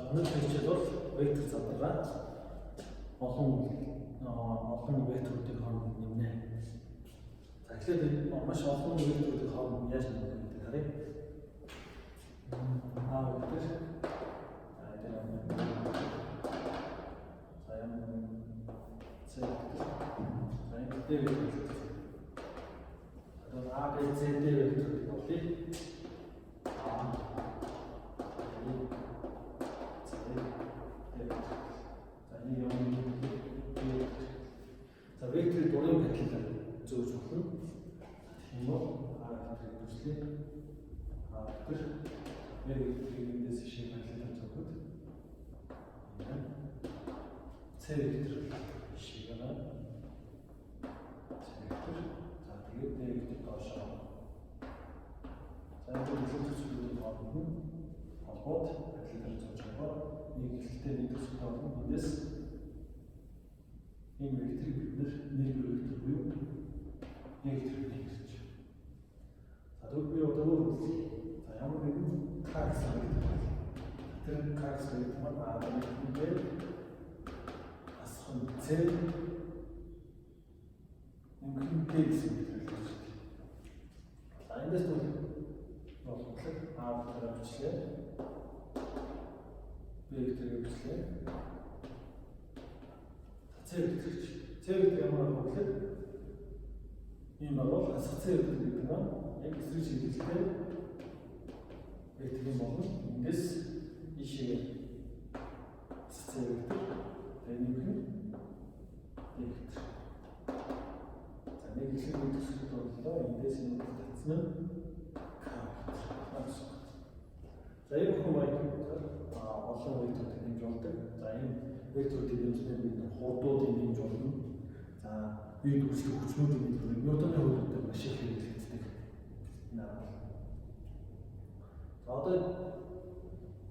Өнөөдрийн хичээл бол вектор задаргаа олон векторуудын хооронд нэмнэ. За, эхлээд энэ маш олон векторуудын хооронд яаж нэмэх вэ гэдэг харъя. А вектор, за, энэ за ямар нэгэн C вектор, за, энэ D вектор. Одоо А, Б, С, Д векторыг олъё. А, Б, С, Д вектор. За, энэ ямар нэгэн вектор. За, векторыг дурын байдлаар зөөж болно. Тэгэх юм бол А векторыг дүрслэе. А вектор, Б векторыг эндээс шиг байдлаар зөөхөд энэ С вектор шиг байна. С вектор. За, тэгээд Д вектор доошоо. За, энэ хэлэх төсвүүдийн хооронд нь холбоод байдлаар зөөж байгаа. Нэг эхлэлтэй, нэг төсөвтэй болно. Эндээс энэ векторыг бид нэг вектор буюу вектор гэж хэлж. За, тэгвэл би одоо өөр үзье. За, ямар нэгэн К гэсэн вектор байна. Тэр К гэсэн вектор маань А нэмэх Б хасах нь С нэмэх нь Д гэсэн вектор гэж байна. За, эндээс бол болгодлог А вектороо бичлээ. Б векторыг бичлээ. С вектор ч С вектор ямар вэ гэхээр ийм бол хасах С вектор гэдэг нь яг эсрэг чиглэлтэй вектор юм болно. Эндээс ийшээ хасах С вектор, тэгээ нэмэх нь Д вектор. За, нэг ихлэг нэг төсөлд боллоо. Эндээс энэ татсан нь К вектор гэсэн. За, ийм хүн маягаар олон векторуудыг нэмж болдог. За, энэ векторуудыг нэмснээр бид хурдуудыг нэмж болно. За, бие дүрслэх хүчнүүдийг нэмж болно. Ньютоны хуулиудыг маш их хэрэглэгддэг. Энэ арга. За, одоо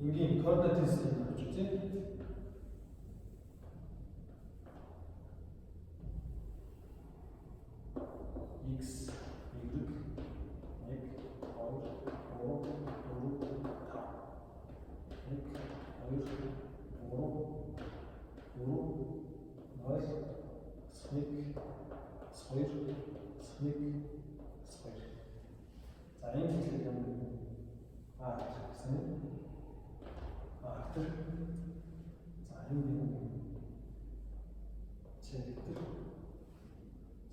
энгийн координатын системийг авч үзье. X, Y, 1, 2, 3, 4, 5. 1, 2, 3, 4, 0, 1, 2, 1, 2. За, энэ хэлээр ямар нэгэн А гэсэн А вектор. За, энэ ямар нэгэн С вектор.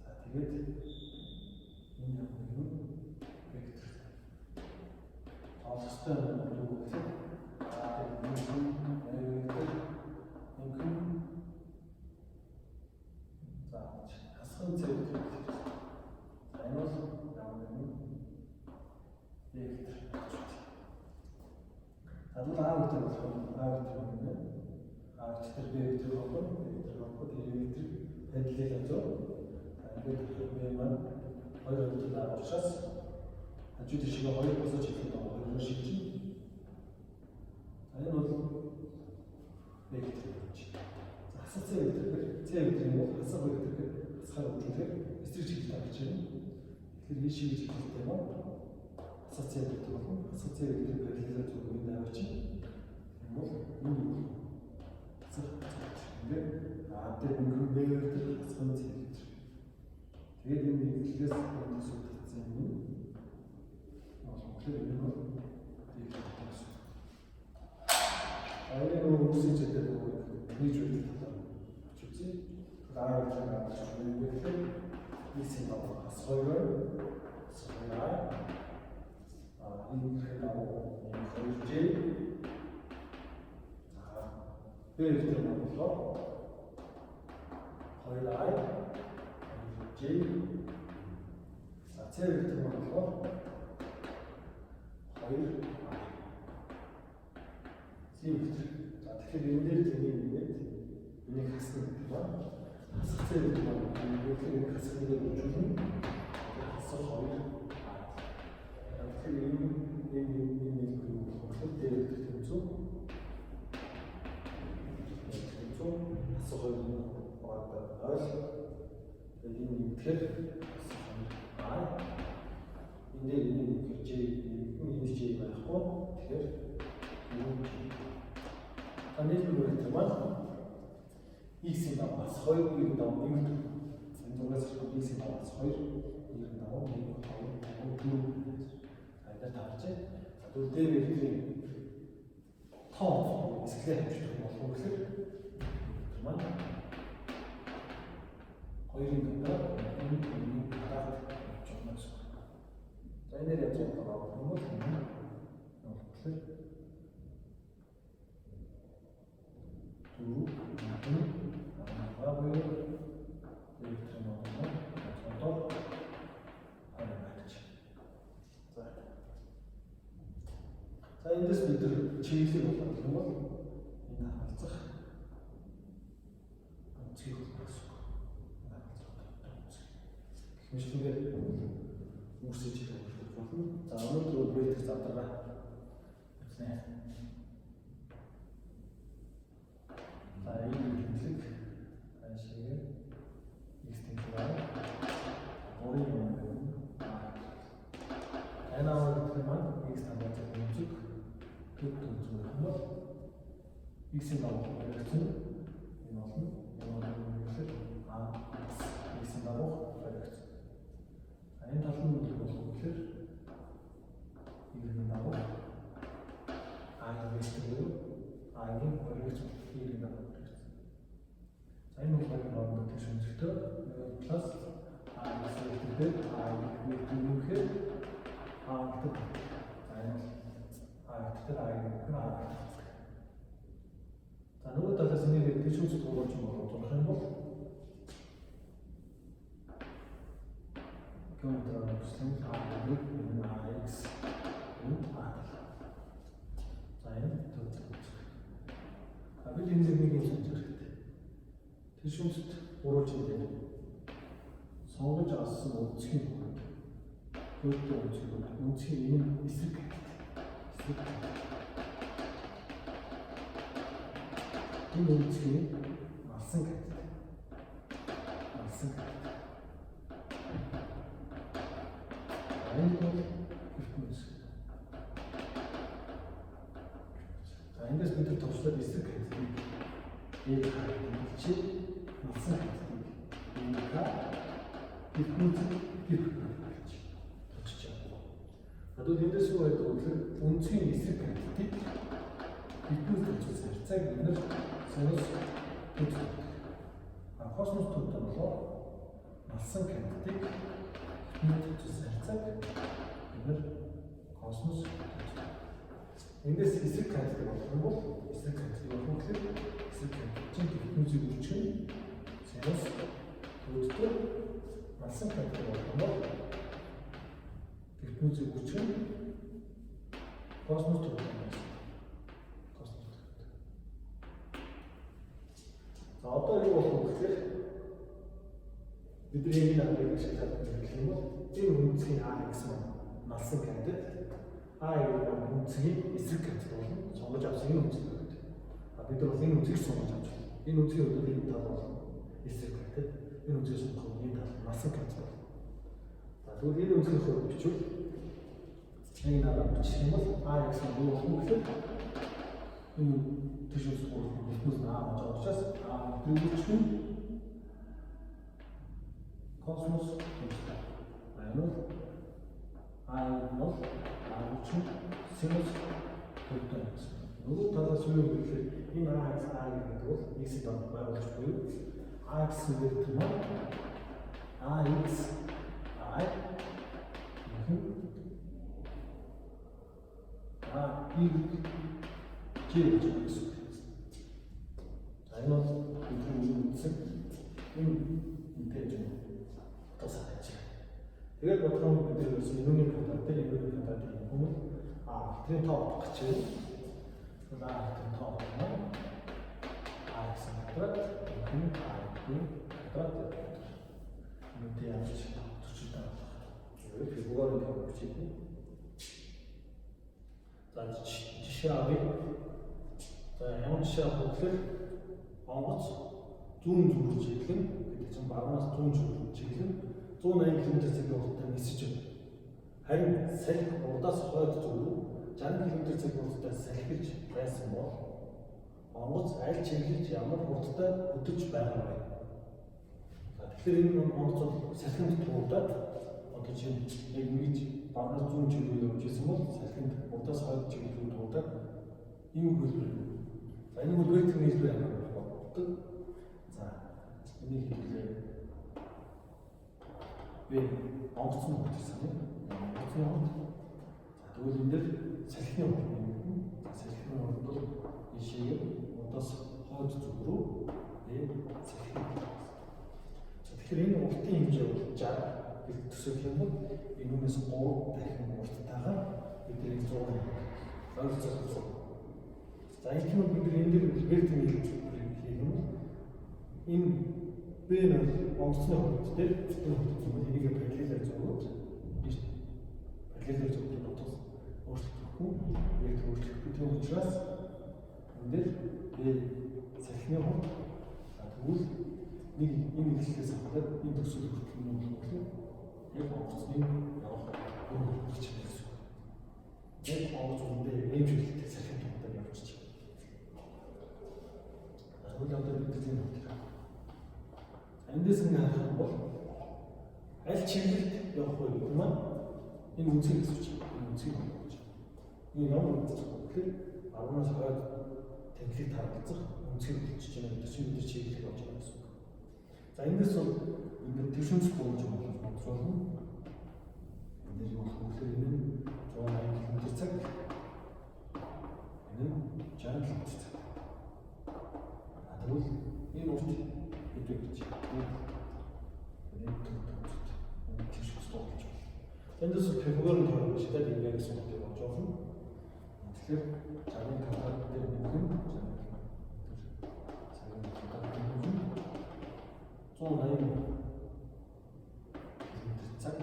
За, тэгээд энэ ямар нэгэн вектор. Олох ёстой юм юу гэхээр А дээр нэмэх вектор нэмэх нь, за, хасах нь С вектор гэж. За, энэ бол ямар нэгэн вектор. За, тэгвэл А вектор болохоор А вектор юм байна. А вектор Б вектор холбоо, Б вектор холбоо, тэр вектор параллел зөө. За, ингээд тэгэхээр Б маань хоёр вектор байгаа учраас хажуу тийшээ хоёр босож хэлэх байгаа, хоёроор шилжинэ. За, энэ бол вектор гэж. За, хасах С вектор гэхээр С вектор юм бол хасах вектор гэхээр хасахаар хөгжүүлэхээр эсрэг чиглэлд гарч ирнэ. Тэгэхээр энэ шиг чиглэлтэй маань хасах С вектор болно. Хасах С вектор параллелээр зүг энэ авчи. Тийм бол энэ юу вэ? Хасах С вектор. Ингээд А дээр нэмэх Б вектор, хасах нь С вектор. Тэгээд энэ нэгдлээс энэ төсөв татсан юм. Тэгэхээр энэ бол вектор гэсэн. А энэ нөгөө үндсэн хичээлээр нөгөө нийт вектор талаар авч үзье. А векторыг авч үзье. Тэгэхээр x-ийн дагуу хас 2, хас 2 i, а y-ийн дагуу нэмэх 2 j. За, b вектор маань болохоор 2 i, 2 j. За, c вектор маань болохоор 2 i. C вектор. За, тэгэхээр энэ дээр тэнийг нэмээд энийг хасна гэдэг байна. Хасах C вектор маань энэ энийг хасах нэгээр үржүүлнэ. Хасах 2 i. Тэгэхээр энэ нийлбэр юу болох вэ? D вектор тэнцүү. Тэнцүү хасах 2 нь багадаа 0. Тэгээд энэ нэмэхээр хасах 2 i. Энэ дээр энийг нэмэхээр j, энэ j байхгүй. Тэгэхээр 4 j. За нийлбэр вектор маань x-ийн дагуу бас 2, y-ийн дагуу 1. Энэ зургаас харахад x-ийн дагуу бас 2, y-ийн дагуу 1, 2, 3, 4. За энэ таарч байна. За тэгвэл d векторын тоо скаляр хавчдаг болох уу гэхээр вектор маань 2-ын дундаар энэ энэ квадрат явж байгаа гэсэн үг. За энээр яаж байгаа юм бол энэ болохоор 4 1 буюу вектор маань одоо 20 гэж. За эндээс бид нар чиглэлийг болгох юм бол энэ харалцах өнцгийг болно гэсэн үг. Энэ харалцах өнцөг. Гэх мэтчилэнгээр үүсэж хэлэх болно. За өнөөдөр бол вектор задаргаа үзнэ. За энэ тэнцлэг цаашаа x тэнцвэр 3-ын юм байна. Энэ аа гэдэг маань x талаар өнцөг төд өнцөг гэх юм бол x-ийн дагуу баригдсан энэ болно. Энэ бол а x x-ийн дагуу баригдсан. За энэ тал нь юу болох вэ гэхээр y-ийн дагуу а-ийн вектор буюу а-ийн баригдсан y-ийн дагуу баригдсан. За энэ бол хоёрын хоорондоо тэгш өнцөгтэй плюс а x вектор дээр а вектор юу гэхээр а вектор. За энэ бол а вектор дээр а вектор а вектор. За нөгөө талаас энийг тэгш өнцөг тууруулж болгох юм бол геометрийн төслийн а y энэ ax энэ а тал. За энэ төв өнцөг. А бид энэ нэг юм санаж хэрэгтэй. Тэгш өнцөг гурвалж дээр сонгож авсан өнцгийн хувьд төвтэй өнцөг өнцгийн энэ эсрэг эсрэг энэ өнцгийн малсан катет. Малсан катет. Энэ бол ертөнц. За эндээс бид нар товчлоод эсрэг катетыг яг харагдчих. Малсан катетыг энэ ертөнц гэх гэж товчж байна. Одоо эндээс юу байдаг вэ гэхээр өнцгийн эсрэг катетыг ертөнц товчсон харьцааг бид нар синус төд. А косинус төдтэй болохоор малсан катетыг ертөнц товчсон харьцааг бид нар косинус төд. Эндээс эсрэг катетыг болох юм бол эсрэг катетыг болох гэхээр эсрэг катет чинь ертөнцийг үржих синус төдтэй малсан катетыг болох юм бол ертөнцийг үржих косинус төд байна. Косинус төд. За одоо юу болох вэ гэхээр бид нар энэ аргыг ашиглаад хэрэглэх юм бол энэ өнцгийн ax маань малсан катет, a маань өнцгийн эсрэг катет болно. Сонгож авсан энэ өнцөг гэдэг. А бид нар бол энэ өнцгийг сонгож авч байна. Энэ өнцгийн хувьд энэ тал бол эсрэг катет, энэ өнцгийг сонгох энэ тал малсан катет болно. За тэгвэл энэ өнцгийн хувьд бичвэл энэ арга бичих юм бол ax маань юу болох вэ гэхээр энэ тийш гурван ертөнц нь а болж байгаа учраас а векторийг үржих косинус төстэй. Энэ бол а нь бол а үржих синус төдтэй гэсэн. Нөгөө талаас юу юм гэхээр энэ ax a гэдэг бол x-ийн дагуу байгуулж буюу ax вектор маань ax i а y j гэж байна гэсэн үг. За энэ бол бидний үндсэн энэ мэдээж юм. Одоо санаж байна. Тэгээд бодох юм бид нар ерөөсөн энүүний квадрат дээр энүүний квадрат юм бол а векторын тоо утга гэж байна. Тэгвэл а векторын тоо утга маань а гэсэн квадрат энэ а векторын квадрат гэдэг. Үүнтэй яаж зөрчилдөөн болох. Тэгээд Фибоначчи тоо бичиж. За жишээ авъя. За ямар жишээ авах вэ гэхээр онгоц зүүн зүгт чиглэн гэдэг чинь баруунаас зүүн зүгт чиглэн 180 км/цагийн хурдтай нисэж байна. Харин салхи урдаас хойд зүг рүү 60 км/цагийн хурдтай салхилж байсан бол Онгоц аль чиглэлд ямар хурдтай хөдөлж байгаа вэ? За тэгэхээр энэ онгоц бол салхинд туудаад одоо чинь яг ингэж баруунаас зүүн чиглэлээр явж исэн бол салхинд урдаас хойд чиглэл рүү туудаад ийм хөлбөр. За энэ бол вектор нийлбэр ямар боддог. За энийг хэвлээ. Би онгоцны хурд гэсэн юм. Онгоцны хурд. За тэгвэл энэ дээр салхины хурд нэмэгдэнэ. За салхины хурд бол ийшээ урдаас хойд зүг рүү салхины хурд. За тэгэхээр энэ уртын хэмжээ бол 60 гэж төсөөлөх юм бол энүүнээс 3 дахин урттайгаар бид нэг 100 ойролцоогоор 100. За энэ нь бид энэ дээр вектор нийлбэр хийх юм бол энэ B нь онгоцны хурд дээр энэ хурд зүйл энийг параллелээр зурвал параллелээр зурвал утга өөрчлөгдөхгүй, вектор өөрчлөгдөхгүй. Тийм учраас энэ дээр B салхины хурд, за тэгвэл нэг энэ эхлэлээс аваад энэ төсөл хүртэл нь болохоор яг онгоцны явах үр хурд гэж байна гэсэн үг. Яг онгоц үндэ ийм чиглэлтэй салхин туудаар явчих. Тэгвэл одоо бид энэ хурд. Эндээс ингэ харах юм бол аль чиглэлд явах вэ гэдэг маань энэ үнцгийг асууж байна. Энэ үнцгийг олж байна. Энэ ямар үнц вэ гэхээр баруунаас хойд тэнхлэг таргалзах үнцгийг олж байна. Тэр чинь бид чиглэлийг олж байгаа гэсэн үг. За эндээс бол энэ твшинц бууж болж бодсоолно. Энэ дээр юу болох вэ гэхээр энэ нь 180 км/цаг. Энэ нь 60 км/цаг. Тэгвэл энэ урт хэдэ гэж энэ энэ твшинц болж байна. Эндээс Пифагорын теорем ашиглаад энэ гэсэн утгыг олж болно. Тэгэхээр 60 квадрат дээр нэмэх нь 60 цагийн квадрат нэмэх нь 180 км/цаг.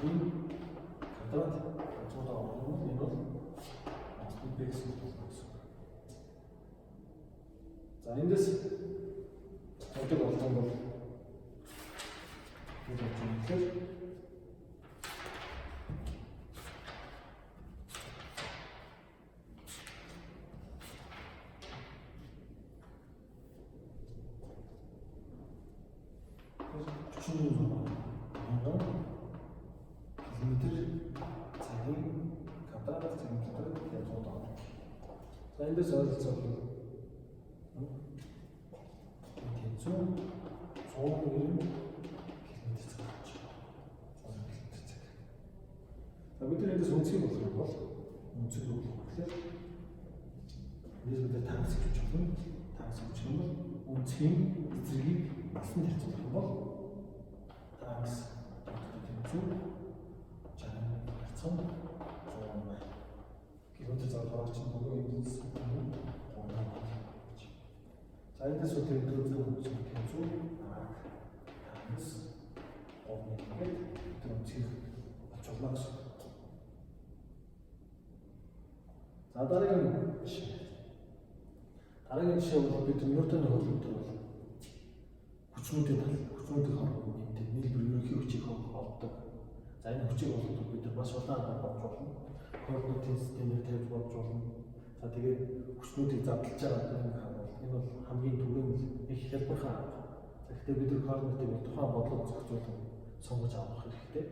Энэ квадрат 100 орох юм бол энэ бол онгоцны B гэсэн үг болно гэсэн үг. За эндээс тодог олох юм бол юу болж байгаа юм гэхээр км квадрат цагийн квадрат тэгэхээр 100 доллар. За эндээс ойролцоогоор тэнцүү 190 км/цаг болж байна. 190 км/цаг. За бид нар эндээс үнцгийг болох юм бол үнцгийг болох гэхээр эндээс бид нар тангас гэж болно. Тангас гэж юм бол үнцгийн эзэргийг насанд харьцуулах юм бол тангас тэнцүү 60 харьцан 180 км цаг орох чинь нөгөө эндээс 3 гэж. За эндээс үл тэр зөв тэнцүү тангас 3 гэдэг тэр үнцгийг олж болно гэсэн. За дараагийн жишээ. Дараагийн жишээ бол бид Ньютоны хөлбөмбөг бол хүчнүүдийн тал, хүчнүүдийн хооронд нэмдэг нийлбэр ерөнхий хүчийг олддог. За энэ хүчийг олоход бид нар маш олон аргаар бодж болно. Координатын системээр тавьж бодж болно. За тэгээд хүчнүүдийг задлж байгаа юм харуул. Энэ бол хамгийн түгээмэл их хялбархан арга. За гэхдээ бид нар координатыг бол тухайн бодлого зохицуулан сонгож авах хэрэгтэй.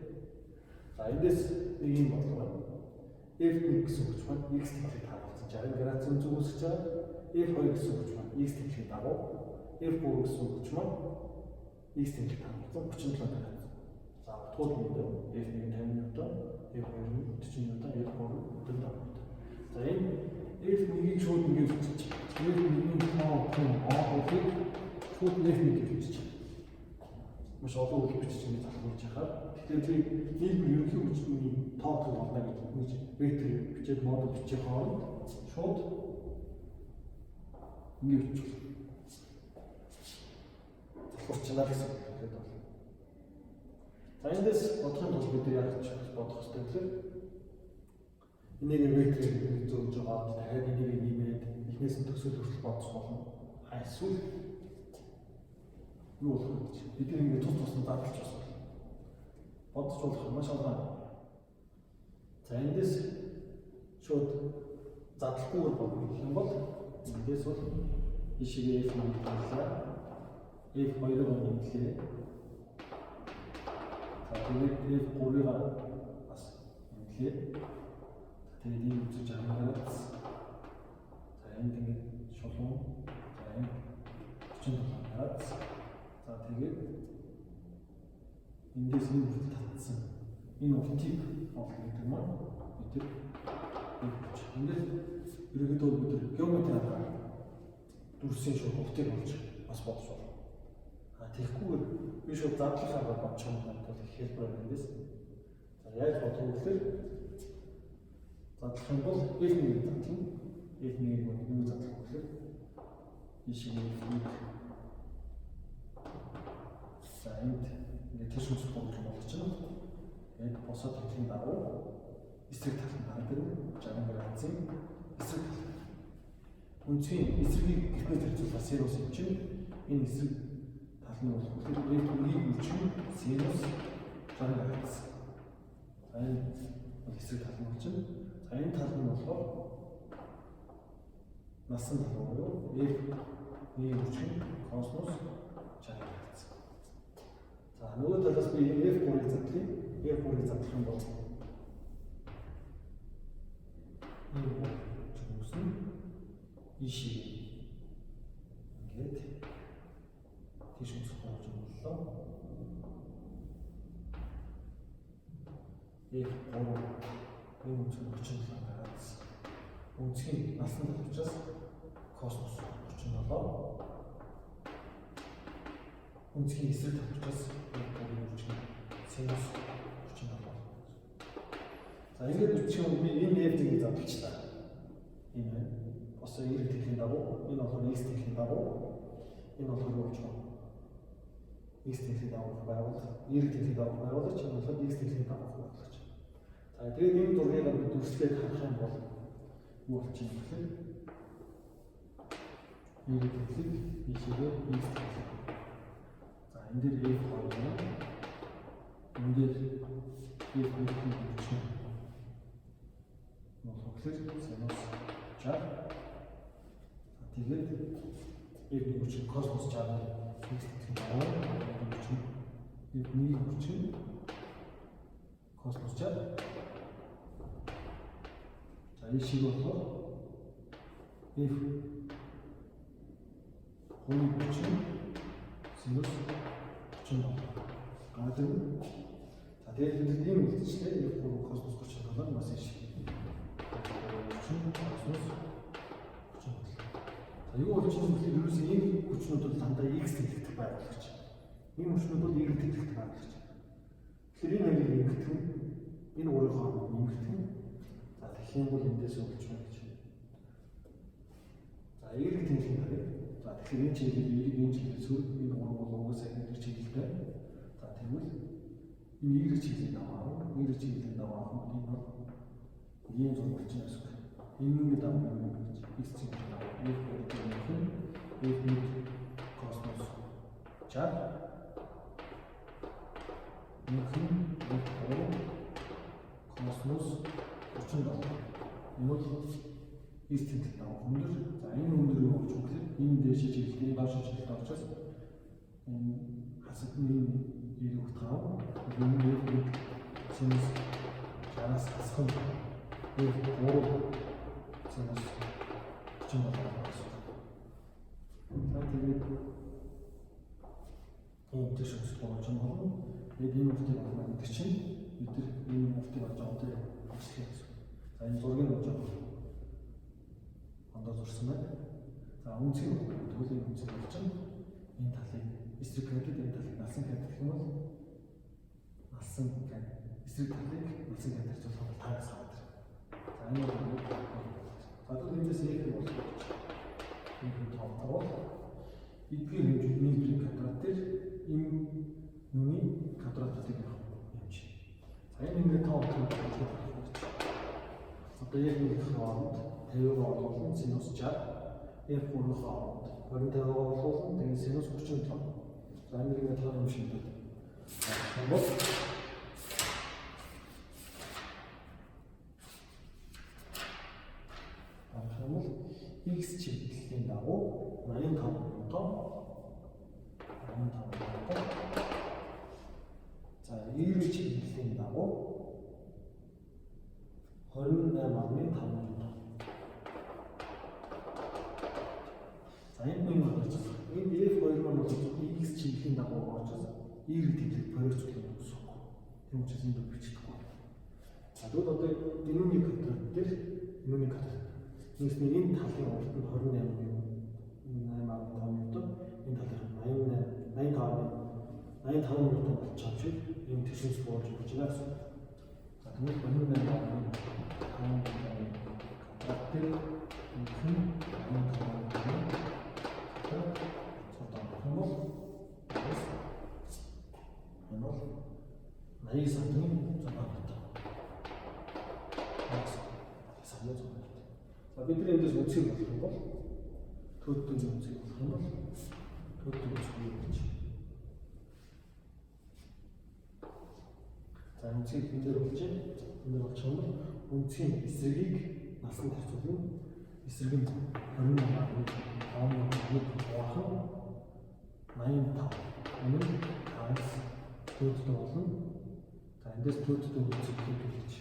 За эндээс нэг юм бодлого байна. F1 гэсэн хүч маань x тэнхлэг тааруулсан 60 градусын зүг үүсгэж байгаа. F2 гэсэн хүч маань x тэнхлэгийн дагуу, F3 гэсэн хүч маань x тэнхлэг тааруулсан 37 градус. За утгууд нь F1 нь 50 ньютон, F2 нь 40 ньютон, F3 нь 47 ньютон. За энэ F1-ийг шууд ингэж бичиж, F1-ийн тоо О-ыг шууд F1 гэж бичиж. Маш олон үг бичиж ингэж залхуулж яхаар. Тэгэхээр би нийлбэр ерөнхий хүчний тоо төр олно гэж ингэж вектор бичээд модуль бичих хооронд шууд ингэж бичих. Залхуурчнаа гэсэн үг тэгэхээр бол. За эндээс бодохын тулд бид нар яаж бодох ёстой гэхээр энийг векторыг зөөж байгаа дахиад энийг нэмээд эхнээс нь төсөөл хүртэл бодож болно. Эсвэл юу болох вэ гэж бид нар ингэ тус тусна задлж бас болно. Бодож болох маш олон. За эндээс шууд задлахгүйгээр бодно гэх юм бол Эндээс бол ийшээ F1 тавлаа. F2-ыг нэмлээ. За тэгээд F3-ыг бас нэмлээ. Тэгээд ийм үзэж 60 градус. За, энд ингээд шулуун. За, энд 37 градус. За, тэгээд эндээс энэ хүртэл татсан. Энэ уртыг олно гэдэг маань бид нар F. Эндээс ерөнхийдөө бид нар геометри аргаар дүрсийн шууд уртыг олж бас бодож байна. А тэгэхгүйгээр би шууд задлах аргаар бодчих юм бол их хэлбэр байна эндээс. За, яаж бодох вэ гэхээр задлах юм бол F1-ийг задлана. F1-ийг юу задлах вэ гэхээр ийшээ F1. За, энд ингээд тийш үсэх гурван болчихно. Тэгээд босоод хэлхийн дагуу эсрэг талд нь гараад ирнэ. 60 градусын эсрэг тал. Өнцгийн эсрэгийг гэртнээс харьцуулахаар синус юм чинь энэ эсрэг тал нь болох тэгэхээр F1-ийг үлчин синус 60 градус. За, энэ бол эсрэг тал нь болчихно. За, энэ тал нь болохоор налсан тал буюу F1 үлчин косинус 60 градус. За, нөгөө талаас би F3-ыг задлая. F3-ыг задлах юм бол энэ үүснэ. Ийшээ ингээд тийш үүсэх болж боллоо. F3 энэ өнцөг 37 градус. Өнцгийн налсан тал учраас косинус 37. Өнцгийн эсрэг тал учраас F3-ын үржих синус 37. За, ингээд үчих юм, би энэ F-ийг задлчлаа. Энэ байна. Бос Y тэглэлийн дагуу, энэ болохоор X тэглэлийн дагуу, энэ болохоор юу болж байгаа? X тэглэлийн дагуу байгуул, Y тэглэлийн дагуу байгуулагч, энэ болохоор X тэглэлийн дагуу байгуулагч. За, тэгээд энэ зургийг би дүрслээд харах юм бол юу болчих юм бэ? Y тэглэг ийшээгээ X тэглэг. За, энэ дээр F2 байна. Энэ дээр F2-ийн хүчин болохоор синус 60. Тэгээд F1 хүчин косинус 60 X тэглэлийн дагуу хүчин F1-ийн хүчин косинус 60. За, энэ шиг болохоор F 3-ын хүчин синус 37 гараад ирнэ. За, тэгээд бид ийм үлдчихлээ. F3 косинус 37 бас энэ шиг. Хүчин косинус 37. За, юу болж байгаа вэ гэхээр ерөөсөө ийм хүчнүүд бол дандаа x тэнхлэгдэх байгуулагч. Ийм хүчнүүд бол y тэнхлэгдэх байгуулагч. Тэгэхээр энэ хоёрыг нэмэгдэх нь, энэ гурвын хооронд нэмэгдэх нь. За, тэгэх юм бол эндээс болж байна гэж. За, y тэнхлэг харъя. За, тэгэхээр энэ чиглэл y, энэ чиглэл сөрөг, энэ гурав бол угаасаа y чиглэлтэй. За, тэгвэл энэ y чиглэлийг аваа. Y чиглэлийг авах юм бол энэ бол ийм зураг болчихно гэсэн үг. Энэ нүг давах юм гэж x чиглэл авах. F гэдэг нь F1 косинус 60 нөхөн F3 косинус 37. Энэ бол x тэнхлэг давах өндөр. За, энэ өндөр юу болж байгаа гэхээр энэ дээшээ чиглэлтэй, энэ доош чиглэлтэй учраас энэ хасагдны энэ эргүүт гав. Энэ F1 синус 60-аас хасах нь F3 синус 37 гэсэн. За, тэгээд ийм тийш өсөх болж байна. Тэгээд энэ уртыг олно гэдэг чинь бид нар энэ уртыг олж байгаа тийм ажиллах гэсэн. За, энэ зургийг олж байгаа. Ондоо зурсан байна. За, өнцгийг тэгвэл энэ өнцгийг олж чинь энэ талыг эсрэг катет, энэ талыг налсан катет гэх юм бол налсан катет, эсрэг талыг налсан катет харьцуулах бол таагаас гараад ирнэ. За, энэ бол, за, тэгвэл эндээс их болох гэж энэ тоогдвол эдгээр хэмжүүд нийлбэрийн квадрат дээр энэ нүний квадратуудыг авах хэмжээ. За, энэ ингээд тоо болох гэж. Одоо яг нэг хооронд 50-ыг оруулна, синус 60, F3-ын хооронд 25-ыг оруулна, тэгээд синус 37. За, энэ ингээд тоо юм шиг дээ. Бол харах юм бол X чиглэлийн дагуу 85 ньютон 85 ньютон. За, Y чиглэлийн дагуу 28.5 ньютон. За, энд нэг юм гарч байна. Энд F2 маань бол X чиглэлийн дагуу орж Y чиглэлд проекцлох юм гэсэн үг. Тийм учраас энд бичлэхгүй. За, тэгвэл одоо энүүний квадрат дээр энүүний квадрат. Нэгсний энэ талын урт нь 28.8.5 ньютон, энэ талын 88 85 ньютон болчих шиг энэ тэгшээс болж өгч байна гэсэн. За, тэгвэл 28.5 ньютон квадрат дээр энэ нь 85 ньютон юм бол энэ бол 89.6 ньютон. 89.6 ньютон. За, бид нар эндээс үндсийг болох юм бол төөддийн үндсийг болох юм бол төөддийн үндсийг юу гэж. За, үндсийг энэ дээр болж байна. Энэ дээр болчих юм бол үндсийн эсрэгийг насанд харьцуулна. Эсрэг нь 28.5 хуваах нь 85. Энэ нь 5-аас төөддөө болно. За, эндээс төөддөө үндсийг хэвлэж.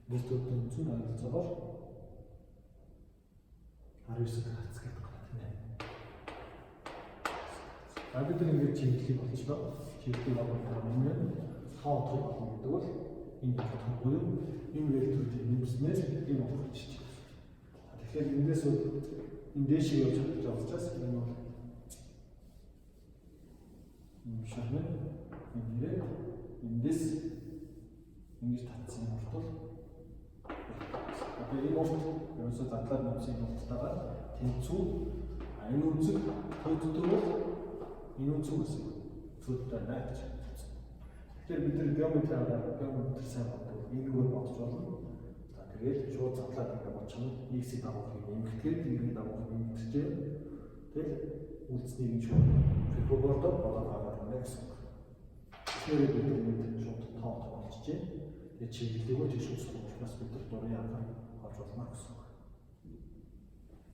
Эндээс төөддөө үндс нь ойролцоогоор 19 градус гэдэг байна, тийм ээ. За, бид нар ингэж чиглэлийг олчлоо. Чиглэлийг олох юм нь тоо утгыг олно гэдэг бол энэ вектор буюу энэ векторыг нэмснээр энэ утга бичиж байна. Тэгэхээр эндээс бол энэ дээшээ явж чадж байгаа учраас энэ бол юм шиг нэ. Энэ ирээд эндээс ингэж татсан юм бол одоо энэ урт ерөөсөө задлаад нэмсэн энэ урттайгаа тэнцүү. Энэ үнцэг төөддөг бол энэ үнцэг гэсэн төөддөг байна гэж. Тэгэхээр бид нар геометри аваад геометри сайн бодвол энэгээр бодож болно. За, тэгээд шууд задлаад ингэ бодчих нь X-ийг дагуулах юм нэмэгдэхэд Y-ийг дагуулах нэмэгдэжээ. Тэгэл үлдснийг нь шууд Пифагордоор бодоод гаргаад ирнэ гэсэн үг. Тэгэхээр бид нар энд шууд тоо болчихжээ. Тэгээд чиглэлийг тийш үсэх учраас бид нар дурын аргаар олж болно гэсэн үг.